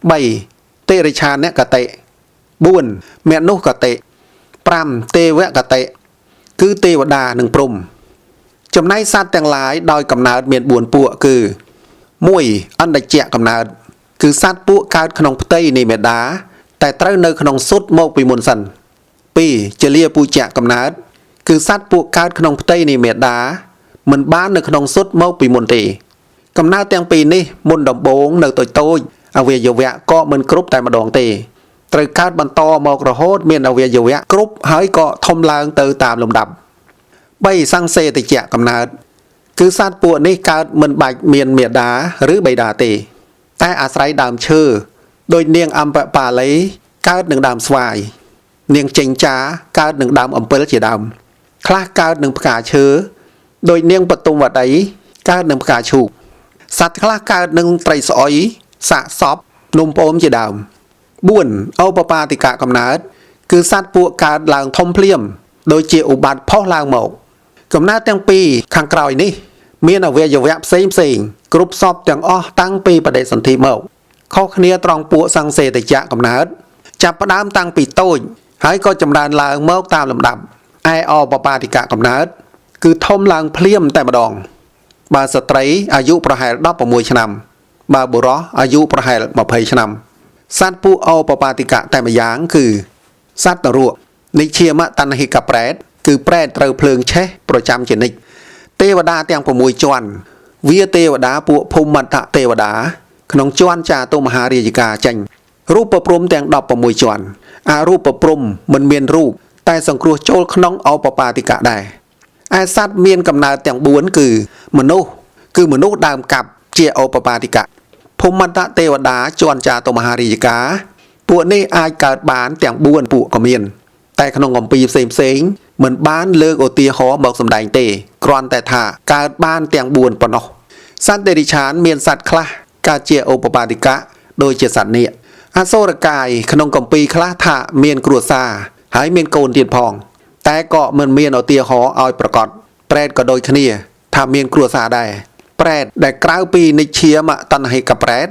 3តិរិឆានកតិ4មនុស្សកតិ5ទេវកតិគឺទេវតានិងព្រហ្មចំណែកសត្វទាំងឡាយដោយកំណើតមាន4ពួកគឺ1អណ្ឌជៈកំណើតគឺសត្វពួកកើតក្នុងផ្ទៃនៃមេដាតែត្រូវនៅក្នុងសុទ្ធមកពីមុនសិន2ចលាពូជៈកំណើតគឺសត្វពួកកើតក្នុងផ្ទៃនៃមេដាមិនបាននៅក្នុងសុទ្ធមកពីមុនទេកំណើតទាំងពីរនេះមុនដំបូងនៅតូចៗអវយវៈក៏មិនគ្រប់តែម្ដងទេត្រូវកើតបន្តមករហូតមានអវយវៈគ្រប់ហើយក៏ធំឡើងទៅតាមលំដាប់3សង្សេតជៈកំណើតគឺសត្វពួកនេះកើតមិនបាច់មានមេដាឬបិតាទេតែអាស្រ័យដើមឈើដោយនាងអំបបាលីកើតនឹងដើមស្វាយនាងចេញចាកើតនឹងដើមអំពិលជាដើមខ្លះកើតនឹងផ្កាឈើដោយនាងបទុមវតីកើតនឹងផ្កាឈូកសត្វខ្លះកើតនឹងត្រីស្អុយសាកសពនំពោមជាដើម4ឧបបាទិកកំណើតគឺសត្វពួកកើតឡើងធំភ្លាមដូចជាឧបត្តិផុសឡើងមកកំណើតទាំងពីរខាងក្រោយនេះមានអវយវៈផ្សេងផ្សេងគ្រប់សពទាំងអស់តាំងពីបដិសន្ធិមកខុសគ្នាត្រង់ពួកសង្សេតជៈកំណើតចាប់ផ្ដើមតាំងពីតូចហើយក៏ចម្រើនឡើងមកតាមលំដាប់ឯអបបាទិកកំណើតគឺធំឡើងភ្លាមតែម្ដងបើស្ត្រីអាយុប្រហែល16ឆ្នាំបើបុរសអាយុប្រហែល20ឆ្នាំសត្វពួកអបបាទិកតែម្យ៉ាងគឺសត្វនរកនិឈាមតណ្ហិកប្រែតគឺប្រែតត្រូវភ្លើងឆេះប្រចាំជានិច្ចទេវតាទាំង6ជាន់វាទេវតាពួកភូមិមត្តទេវតាក្នុងជាន់ចាតុមហារាជការចេញរូបព្រំទាំង16ជាន់អរូបព្រំមិនមានរូបតែសង្គ្រោះចូលក្នុងអបបាទិកដែរឯសត្វមានកំណើតទាំង4គឺមនុស្សគឺមនុស្សដើមកាប់ជាអបបាទិកភូមិមត្តទេវតាជាន់ចាតុមហារាជការពួកនេះអាចកើតបានទាំង4ពួកក៏មានតែក្នុងគម្ពីរផ្សេងផ្សេងមិនបានលើកឧទាហរណ៍មកសម្ដែងទេគ្រាន់តែថាកើតបានទាំង4ប៉ុណ្ណោះសត្វតិរិឆានមានសត្វខ្លះកើតជាឧបបាទិកៈដូចជាសត្វនាគអសុរកាយក្នុងគម្ពីរខ្លះថាមានគ្រួសារហើយមានកូនទៀតផងតែក៏មិនមានឧទាហរណ៍ឲ្យប្រកបប្រែតក៏ដូចគ្នាថាមានគ្រួសារដែរប្រែតដែលក្រៅពីនិឈាមតណ្ហិកប្រែត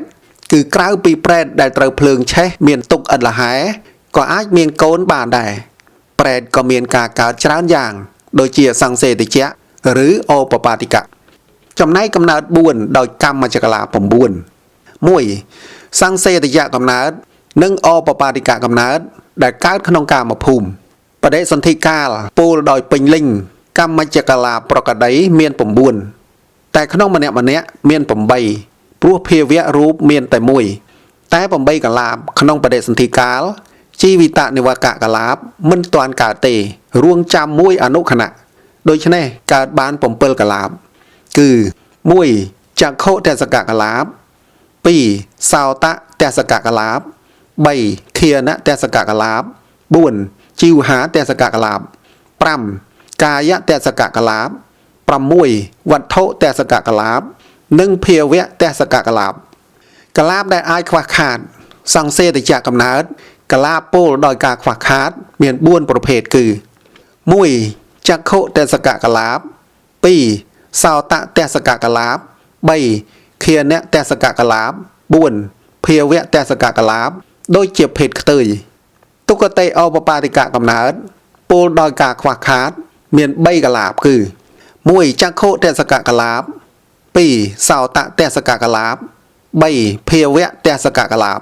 គឺក្រៅពីប្រែតដែលត្រូវភ្លើងឆេះមានទុកឥតលហែក៏អាចមានកូនបានដែរប្រែតក៏មានការកើតច្រើនយ៉ាងដូចជាសង្សេតជៈឬអបបាទិកៈចំណែកកំណើត4ដោយកម្មចកលា9 1សង្សេតយៈកំណើតនិងអបបាទិកៈកំណើតដែលកើតក្នុងកាមភូមិបដិសន្ធិកាលពោលដោយពេញលេញ កម្មច្ចកលាប្រកដីមាន9តែក្នុងម្នាក់ម្នាក់មាន8ព្រោះភាវៈរូបមានតែមួយតែ8កលាបក្នុងបដិសន្ធិកាលជីវិតនិវកកលាបមិនទាន់កើតទេ រួងចាំមួយអនុខណៈដូច្នេះកើតបាន7កលាបគឺ1ចក្ខុទសកកលាប2សោតទសកកលាប3ឃានទសកកលាប4ជីវហាទសកកលាប5កាយទសកកលាប6វត្ថុទសកកលាបនិងភាវៈទសកកលាបកលាបដែលអាចខ្វះខាត សង្សេតចកំណើតកលាបពោលដោយការខ្វះខាត មាន4ប្រភេទគឺ1ចក្ខុទសកកលាប2សោតទសកកលាប3ឃានទសកកលាប4ភាវៈទសកកលាបដូចជាភេទខ្ទើយទុគតិអបបាទិកកំណើតពោលដោយការខ្វះខាត មាន3កលាបគឺ1ចក្ខុទសកកលាប2សោតទសកកលាប3ភាវៈទសកកលាប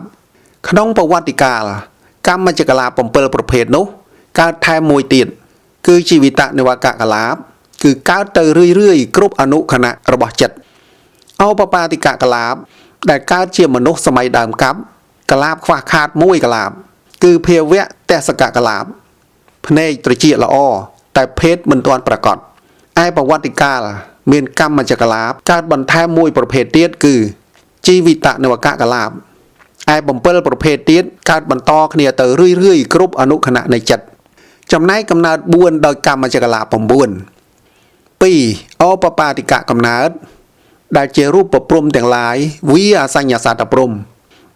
ក្នុងប្រវត្តិកាលកម្មច្ចកលាប7ប្រភេទនោះកើតថែមមួយទៀតគឺជីវិតនិវកកលាបគឺកើតទៅរឿយៗគ្រប់អនុខណៈរបស់ចិត្តអបបាទិកកលាបដែលកើតជាមនុស្សសម័យដើមកាប់កលាបខ្វះខាតមួយកលាបគឺភាវៈទសកកលាបភ្នែកត្រចៀកល្អតែភេទមិនទាន់ប្រកបឯប្រវត្តិកាលមានកម្មច្ចកលាបកើតបន្ថែមមួយប្រភេទទៀតគឺជីវិតនិវកកលាបឯ7ប្រភេទទៀតកើតបន្តគ្នាទៅរឿយៗគ្រប់អនុខណៈនៃចិត្តចំណែកកំណើត4ដោយកម្មច្ចកលាប9 2អបបាទិកកំណើតដែលជារូបព្រំទាំងឡាយវាអសញ្ញសតព្រំ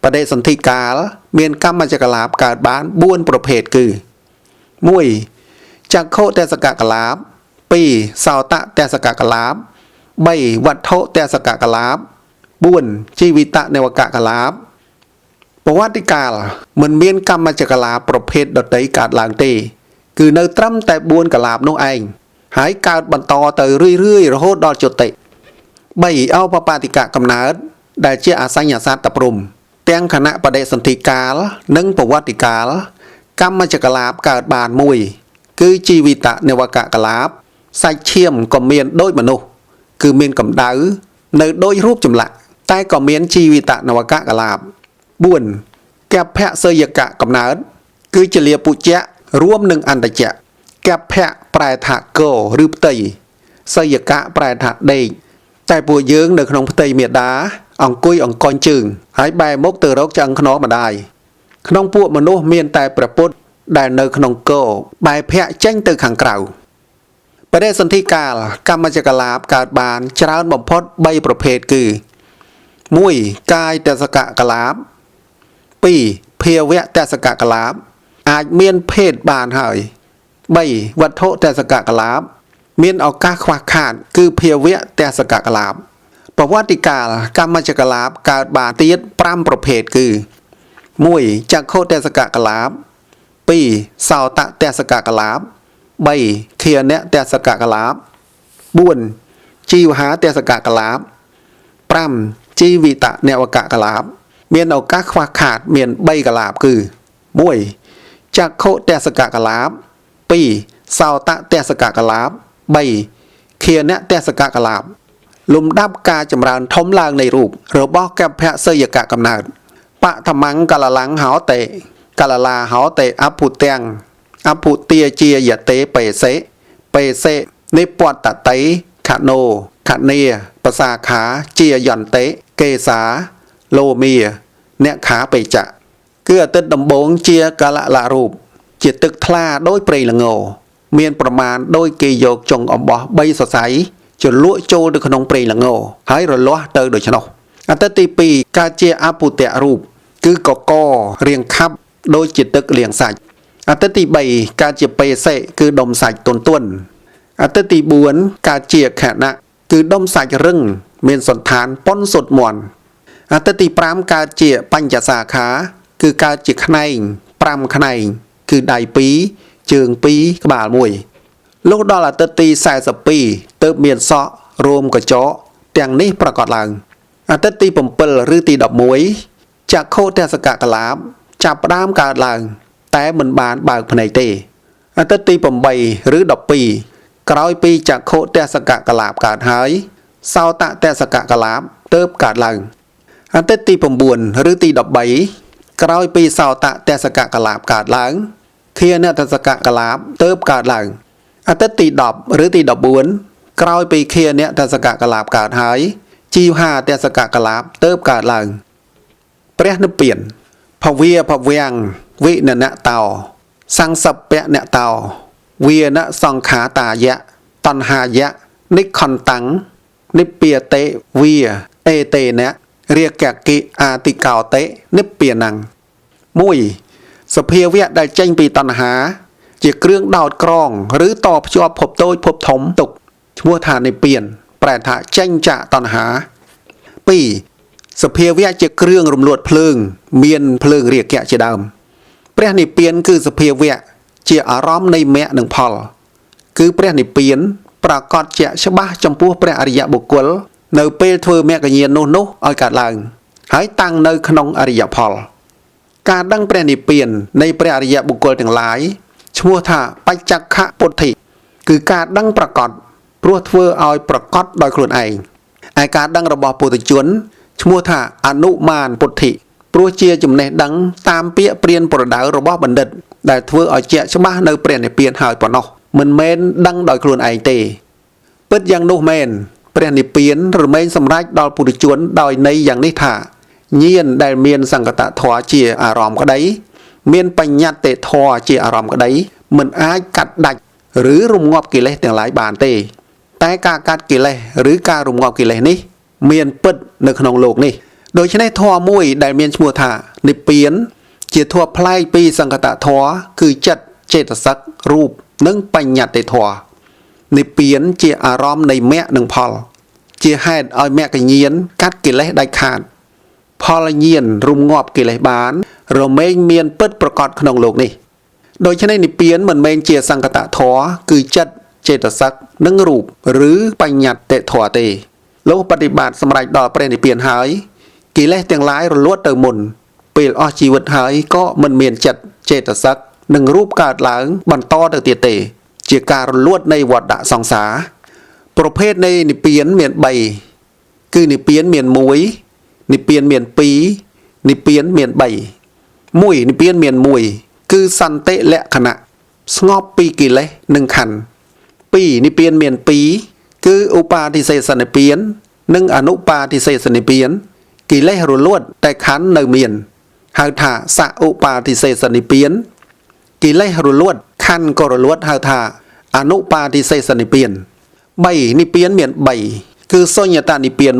បដិសន្ធិកាលមានកម្មច្ចកលាបកើតបាន4ប្រភេទគឺ1ចក្ខុទសកកលាប2សោតទសកកលាប3វត្ថុទសកកលាប4ជីវិតនិវកកលាបប្រវត្តិកាលមិនមានកម្មច្ចកលាបប្រភេទដតីកើតឡើងទេគឺនៅត្រឹមតែ4កលាបនោះឯងហើយកើតបន្តទៅរឿយៗរហូតដល់จุតិ3អបបាទិកកំណើតដែលជាអសញ្ញសតព្រំទាំងខណៈបដិសន្ធិកាលនិងប្រវត្តិកាលកម្មច្ចកលាបកើតបានមួយគឺជីវិតនិវកកលាបសាច់ឈាមក៏មានដូចមនុស្សគឺមានកម្ដៅនៅដូចរូបចម្លាក់តែក៏មានជីវិតនិវកកលាប4កភៈសយកៈកំណើតគឺជាលាពុជៈរួមនឹងអន្តជៈកភៈប្រែថាកឬផ្ទៃសយកៈប្រែថាដេកតែពួកយើងនៅក្នុងផ្ទៃមេដាអង្គុយអង្គញជើងហើយបែរមុខទៅរកឆ្អឹងខ្នងម្ដាយក្នុងពួកមនុស្សមានតែព្រះពុទ្ធដែលនៅក្នុងកបែរភ័ក្រចេញទៅខាងក្រៅបដិសន្ធិកាលកម្មច្ចកលាបកើតបានច្រើនបំផុត3ប្រភេទគឺ1កាយទសកកលាប2ភាវៈទសកកលាបអាចមានភេទបានហើយ3វត្ថុទសកកលាបមានឱកាសខ្វះខាតគឺភាវៈទសកកលាបប្រវត្តិកាលកម្មច្ចកលាបកើតបានទៀត5ប្រភេទគឺ1ចក្ខុទសកកលាប2សោតទសកកលាប3ឃានទសកកលាប4ជីវហាទសកកលាប5ជីវិតនវកកលាបមានឱកាសខ្វះខាតមាន3កលាបគឺ1ចក្ខុទសកកលាប2សោតទសកកលាប3ឃានទសកកលាបលំដាប់ការចម្រើនធំឡើងនៃរូបរបស់កភៈសយកកំណើតបឋមង្កលលង្ហោតេកលលាហោតេអភុទាំងអភុទាជាយតេបេសេបេសេនិពតតៃខណោខនីបសាខាជាយន្តិកេសាលោមាអ្នកខាបេចៈគឺអាទិត្យដំបូងជាកលលរូបជាទឹកថ្លាដោយប្រេងល្ងមានប្រមាណដោយគេយកចុងអំបោះ3សរសៃជ្រលក់ចូលទៅក្នុងប្រេងល្ងហើយរលាស់ទៅដូច្នោះអាទិត្យទី2កើតជាអពុតៈរូបគឺកករាងខាប់ដូចជាទឹកលាងសាច់អាទិត្យទី3កើតជាបេសិគឺដុំសាច់ទន់ទន់អាទិត្យទី4កើតជាខណៈគឺដុំសាច់រឹងមានសន្តានប៉ុនសុតមន់អាទិត្យទី5កើតជាបញ្ចសាខាគឺកើតជាខ្នែង5ខ្នែងគឺដៃ2ជើង2ក្បាល1លុះដល់អាទិត្យទី42ទើបមានសក់រោមកញ្ចក់ទាំងនេះប្រកបឡើងអាទិត្យទី7ឬទី11ចក្ខុទសកកលាបចាប់ផ្ដើមកើតឡើងតែមិនបានបើកភ្នែកទេអាទិត្យទី8ឬ12 ក្រោយពីចក្ខុទសកកលាបកើតហើយសោតទសកកលាបទើបកើតឡើងអាទិត្យទី9ឬទី13ក្រោយពីសោតទសកកលាបកើតឡើងឃានទសកកលាបទើបកើតឡើងអាទិត្យទី10ឬទី14ក្រោយពីឃានទសកកលាបកើតហើយជីវហាទសកកលាបទើបកើតឡើងព្រះនិព្វានភវាភវាំងវិននតោសង្សពៈនតោវានសង្ខាតាយៈតណ្ហាយៈនិខន្តាំងនិព្វាតិវាអេតេនៈរាគកិអាតិកោតិនិព្វានំ1សភាវៈដែលចេញពីតណ្ហា ជាគ្រឿងដោតក្រងឬតភ្ជាប់ភពតូចភពធំទុកឈ្មោះថានិព្វានប្រែថាចេញចាកតណ្ហា2សភាវៈជាគ្រឿងរំលួតភ្លើង មានភ្លើងរាគៈជាដើមព្រះនិព្វានគឺសភាវៈជាអារម្មណ៍នៃមគ្គនិងផល គឺព្រះនិព្វានប្រកបជាក់ច្បាស់ចំពោះព្រះអរិយបុគ្គលនៅពេលធ្វើមគ្គញ្ញាណនោះនោះឲ្យកើតឡើងហើយតាំងនៅក្នុងអរិយផលការដឹងព្រះនិព្វាននៃព្រះអរិយបុគ្គលទាំងឡាយឈ្មោះថាបច្ចក្ខពុទ្ធិគឺការដឹងប្រកបព្រោះធ្វើឲ្យប្រកបដោយខ្លួនឯងឯការដឹងរបស់ពុទ្ធជនឈ្មោះថាអនុមានពុទ្ធិព្រោះជាចំណេះដឹងតាមពាក្យព្រានប្រដៅរបស់បណ្ឌិតដែលធ្វើឲ្យជាក់ច្បាស់នៅព្រះនិព្វានហើយប៉ុណ្ណោះមិនមែនដឹងដោយខ្លួនឯងទេពិតយ៉ាងនោះមែនព្រះនិព្វានរមែងសម្រេចដល់ពុទ្ធជនដោយន័យយ៉ាងនេះថាញាណដែលមានសង្កតធម៌ជាអារម្មណ៍ក្តីមានបញ្ញត្តិធម៌ជាអារម្មណ៍ក្តីមិនអាចកាត់ដាច់ឬរំងាប់កិលេសទាំងឡាយបានទេតែការកាត់កិលេសឬការរំងាប់កិលេសនេះមានពិតនៅក្នុងលោកនេះដូច្នេះធម៌មួយដែលមានឈ្មោះថានិព្វានជាធម៌ប្លែកពីសង្កតធម៌គឺចិត្តចេតសិករូបនិងបញ្ញត្តិធម៌និព្វានជាអារម្មណ៍នៃមគ្គនិងផលជាហេតុឲ្យមគ្គញ្ញាណកាត់កិលេសដាច់ខាតផលញ្ញាណរំងាប់កិលេសបានរមែងមានពិតប្រកបក្នុងលោកនេះដូច្នេះនិព្វានមិនមែនជាសង្កតធម៌គឺចិត្តចេតសិកនិងរូបឬបញ្ញត្តិធម៌ទេលោកបប្រតិបត្តិសម្រេចដល់ព្រះនិព្វានហើយកិលេសទាំងឡាយរលត់ទៅមុនពេលអស់ជីវិតហើយក៏មិនមានចិត្តចេតសិកនិងរូបកើតឡើងបន្តទៅទៀតទេជាការរលួតនៃវដ្តសង្សារប្រភេទនៃនិព្វានមាន3គឺនិព្វានមាន1និព្វានមាន2និព្វានមាន3 1និព្វានមាន1គឺសន្តិលក្ខណៈស្ងប់ពីកិលេសនិងខណ្ឌ2និព្វានមាន2គឺឧបាទិសេសនិព្វាននិងអនុបាទិសេសនិព្វានកិលេសរលួតតែខណ្ឌនៅមានហៅថាសឧបាទិសេសនិព្វានកិលេសរលួតខណ្ឌក៏រលួតហៅថាអនុបាទិសេសនិព្វាន3និព្វានមាន3គឺសុញ្ញតនិព្វាន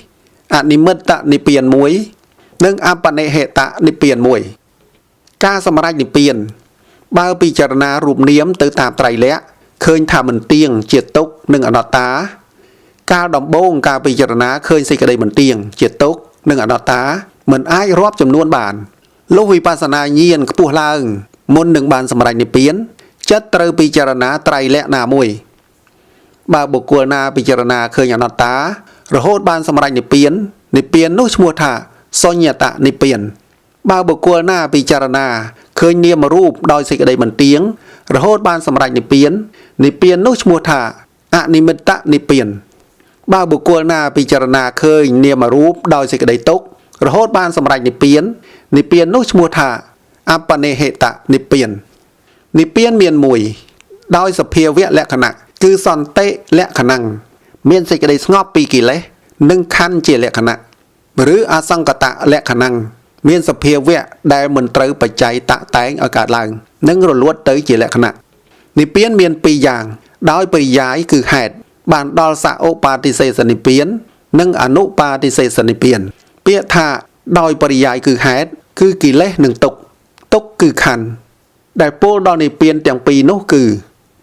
1អនិមិត្តនិព្វាន1និងអបនិហេតនិព្វាន1ការសម្រេចនិព្វានបើពិចារណារូបនាមទៅតាមត្រៃលក្ខណ៍ឃើញថាមិនទៀងជាទុក្ខនិងអនត្តាកាលដំបូងការពិចារណាឃើញសេចក្តីមិនទៀងជាទុក្ខនិងអនត្តាមិនអាចរាប់ចំនួនបានលុះវិបស្សនាញាណខ្ពស់ឡើងមុននឹងបានសម្រេចនិព្វានចិត្តត្រូវពិចារណាត្រៃលក្ខណ៍ណាមួយបើបុគ្គលណាពិចារណាឃើញអនត្តារហូតបានសម្រេចនិព្វាននិព្វាននោះឈ្មោះថាសុញ្ញតនិព្វានបើបុគ្គលណាពិចារណាឃើញនាមរូបដោយសេចក្តីមិនទៀងរហូតបានសម្រេចនិព្វាននិព្វាននោះឈ្មោះថាអនិមិត្តនិព្វានបើបុគ្គលណាពិចារណាឃើញនាមរូបដោយសេចក្តីទុក្ខរហូតបានសម្រេចនិព្វាននិព្វាននោះឈ្មោះថាអបនិហេតនិព្វាននិព្វានមានមួយដោយសភាវៈលក្ខណៈគឺសន្តិលក្ខណៈមានសេចក្តីស្ងប់ពីកិលេសនិងខណ្ឌជាលក្ខណៈឬអសង្កតលក្ខណៈមានសភាវៈដែលមិនត្រូវបច្ច័យតាក់តែងឲ្យកើតឡើងនិងរលួតទៅជាលក្ខណៈនិព្វានមានពីរយ៉ាងដោយបរិយាយគឺហេតុបានដល់សឧបាទិសេសនិព្វាននិងអនុបាទិសេសនិព្វានពាក្យថាដោយបរិយាយគឺហេតុគឺកិលេសនិងទុក្ខទុក្ខគឺខណ្ឌដែលពោលដល់និព្វានទាំងពីរនោះគឺ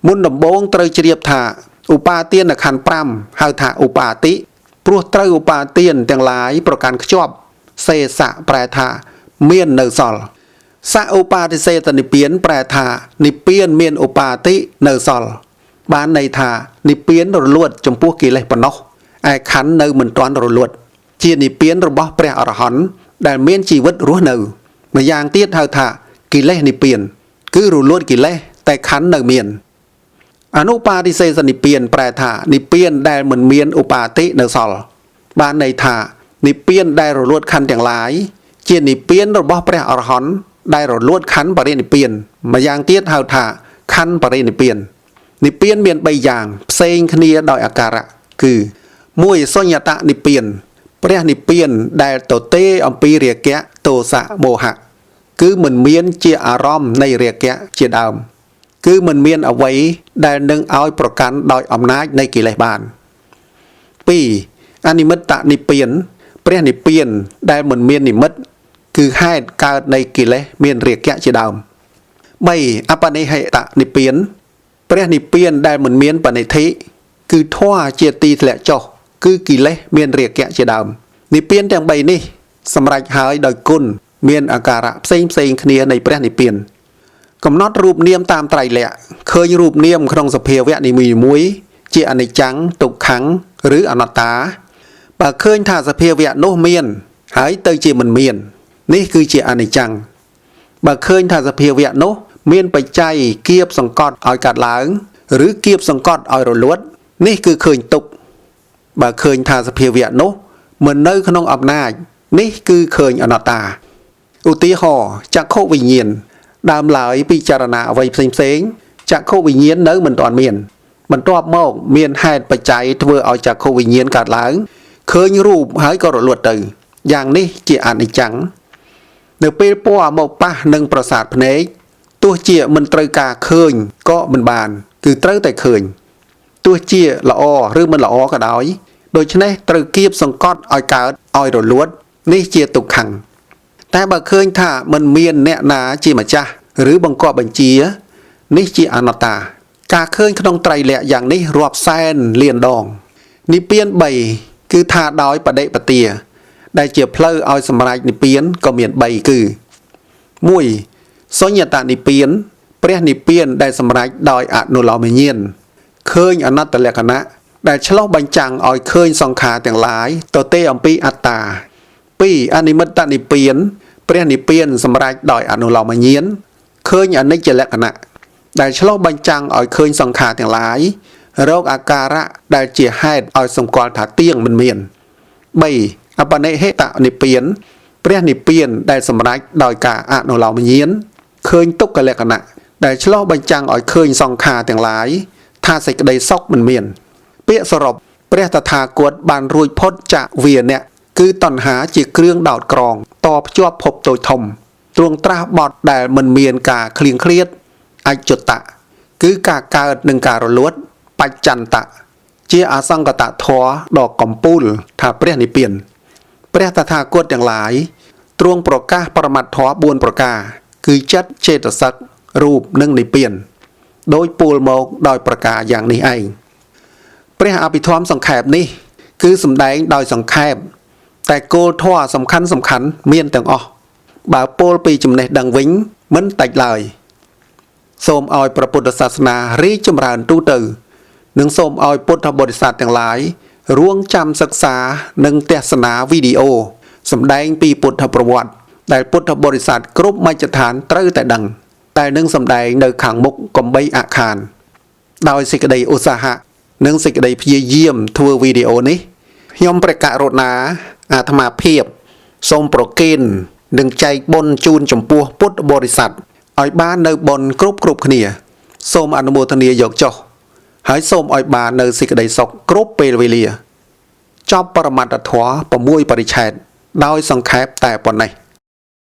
មុនដំបូងត្រូវជ្រាបថាឧបាទានខណ្ឌ5ហៅថាឧបាតិព្រោះត្រូវឧបាទានទាំងឡាយប្រកាន់ខ្ជាប់សេសៈប្រែថាមាននៅសល់សឧបាទិសេសនិព្វានប្រែថានិព្វានមានឧបាតិនៅសល់បានន័យថានិព្វានរលួតចំពោះកិលេសប៉ុណ្ណោះឯខណ្ឌនៅមិនទាន់រលួតជានិព្វានរបស់ព្រះអរហន្តដែលមានជីវិតរស់នៅម្យ៉ាងទៀតហៅថាកិលេសនិព្វានគឺរលួតកិលេសតែខណ្ឌនៅមាន អនុបាទិសេសនិព្វានប្រែថានិព្វានដែលមិនមានឧបាទិនៅសល់បានន័យថានិព្វានដែលរលួតខណ្ឌទាំងឡាយជានិព្វានរបស់ព្រះអរហន្តដែលរលួតខណ្ឌបរិនិព្វានម្យ៉ាងទៀតហៅថាខណ្ឌបរិនិព្វាននិព្វានមាន3យ៉ាងផ្សេងគ្នាដោយអាការៈគឺ1សុញ្ញតនិព្វានព្រះនិព្វានដែលទទេអំពីរាគៈទោសៈមោហៈគឺមិនមានជាអារម្មណ៍នៃរាគៈជាដើមគឺមិនមានអ្វីដែលនឹងឲ្យប្រកាន់ដោយអំណាចនៃកិលេសបាន2អនិមិត្តនិព្វានព្រះនិព្វានដែលមិនមាននិមិត្តគឺហេតុកើតនៃកិលេសមានរាគៈជាដើម3អបនិហិតនិព្វានព្រះនិព្វានដែលមិនមានបនិធិគឺធម៌ជាទីធ្លាក់ចុះគឺកិលេសមានរាគៈជាដើមនិព្វានទាំង3នេះសម្រេចហើយដោយគុណមានអាការៈផ្សេងផ្សេងគ្នានៃព្រះនិព្វានកំណត់រូបនាមតាមត្រៃលក្ខណ៍ឃើញរូបនាមក្នុងសភាវៈនីមួយៗជាអនិច្ចំទុក្ខំឬអនត្តាបើឃើញថាសភាវៈនោះមានហើយទៅជាមិនមាននេះគឺជាអនិច្ចំបើឃើញថាសភាវៈនោះមានបច្ច័យគៀបសង្កត់ឲ្យកាត់ឡើងឬគៀបសង្កត់ឲ្យរលត់នេះគឺឃើញទុក្ខបើឃើញថាសភាវៈនោះមិននៅក្នុងអំណាចនេះគឺឃើញអនត្តាឧទាហរណ៍ចក្ខុវិញ្ញាណដើមឡើយពិចារណាអ្វីផ្សេងៗចក្ខុវិញ្ញាណនៅមិនទាន់មានបន្ទាប់មកមានហេតុបច្ច័យធ្វើឲ្យចក្ខុវិញ្ញាណកើតឡើងឃើញរូបហើយក៏រលត់ទៅយ៉ាងនេះជាអនិច្ចំនៅពេលពណ៌មកប៉ះនឹងប្រសាទភ្នែកទោះជាមិនត្រូវការឃើញក៏មិនបានគឺត្រូវតែឃើញទោះជាល្អឬមិនល្អក៏ដោយដូច្នេះត្រូវគៀបសង្កត់ឲ្យកើតឲ្យរលត់នេះជាទុក្ខំតែបើឃើញថាមិនមានអ្នកណាជាម្ចាស់ឬបង្គាប់បញ្ជានេះជាអនត្តាការឃើញក្នុងត្រៃលក្ខណ៍យ៉ាងនេះរាប់សែនលានដងនិព្វាន3គឺថាដោយបដិបទាដែលជាផ្លូវឲ្យសម្រេចនិព្វានក៏មាន3គឺ1សុញ្ញតនិព្វានព្រះនិព្វានដែលសម្រេចដោយអនុលោមញ្ញាណឃើញអនត្តលក្ខណៈដែលឆ្លុះបញ្ចាំងឲ្យឃើញសង្ខារទាំងឡាយទទេអំពីអត្តា2អនិមិត្តនិព្វានព្រះនិព្វានសម្រេចដោយអនុលោមញ្ញាណឃើញអនិច្ចលក្ខណៈដែលឆ្លុះបញ្ចាំងឲ្យឃើញសង្ខារទាំងឡាយរកអាការៈដែលជាហេតុឲ្យសម្គាល់ថាទៀងមិនមាន3អបនិហិតនិព្វានព្រះនិព្វានដែលសម្រេចដោយការអនុលោមញ្ញាណឃើញទុក្ខលក្ខណៈដែលឆ្លុះបញ្ចាំងឲ្យឃើញសង្ខារទាំងឡាយថាសេចក្តីសុខមិនមានពាក្យសរុបព្រះតថាគតបានរួចផុតចាកវានៈគឺតណ្ហាជាគ្រឿងដោតក្រងតភ្ជាប់ភពតូចធំទ្រង់ត្រាស់បត់ដែលមិនមានការឃ្លៀងឃ្លាតអច្ចុតៈគឺការកើតនិងការរលត់បច្ចន្តៈជាអសង្កតធម៌ដ៏កំពូលថាព្រះនិព្វានព្រះតថាគតទាំងឡាយទ្រង់ប្រកាសបរមត្ថធម៌4ប្រការគឺចិត្តចេតសិករូបនិងនិព្វានដោយពូលមកដោយប្រការយ៉ាងនេះឯងព្រះអភិធម្មសង្ខេបនេះគឺសម្ដែងដោយសង្ខេបតែគោលធម៌សំខាន់មានទាំងអស់បើពោលពីចំណេះដឹងវិញមិនតិចឡើយសូមឲ្យព្រះពុទ្ធសាសនារីកចម្រើនទូទៅនិងសូមឲ្យពុទ្ធបរិស័ទទាំងឡាយរួងចាំសិក្សានិងទស្សនាវីដេអូសម្ដែងពីពុទ្ធប្រវត្តិដែលពុទ្ធបរិស័ទគ្រប់មជ្ឈដ្ឋានត្រូវតែដឹងតែនឹងសម្ដែងនៅខាងមុខកំបីអខានដោយសេចក្តីឧស្សាហៈនិងសេចក្តីព្យាយាមធ្វើវីដេអូនេះខ្ញុំព្រះករុណាអាត្មាភាពសូមប្រគេននិងចែកបុណ្យជូនចំពោះពុទ្ធបរិស័ទឲ្យបាននៅបុណ្យគ្រប់គ្នាសូមអនុមោទនាយកចុះហើយសូមឲ្យបាននៅសេចក្តីសុខគ្រប់ពេលវេលាចប់បរមត្តធម៌6បរិច្ឆេទដោយសង្ខេបតែប៉ុណ្ណេះ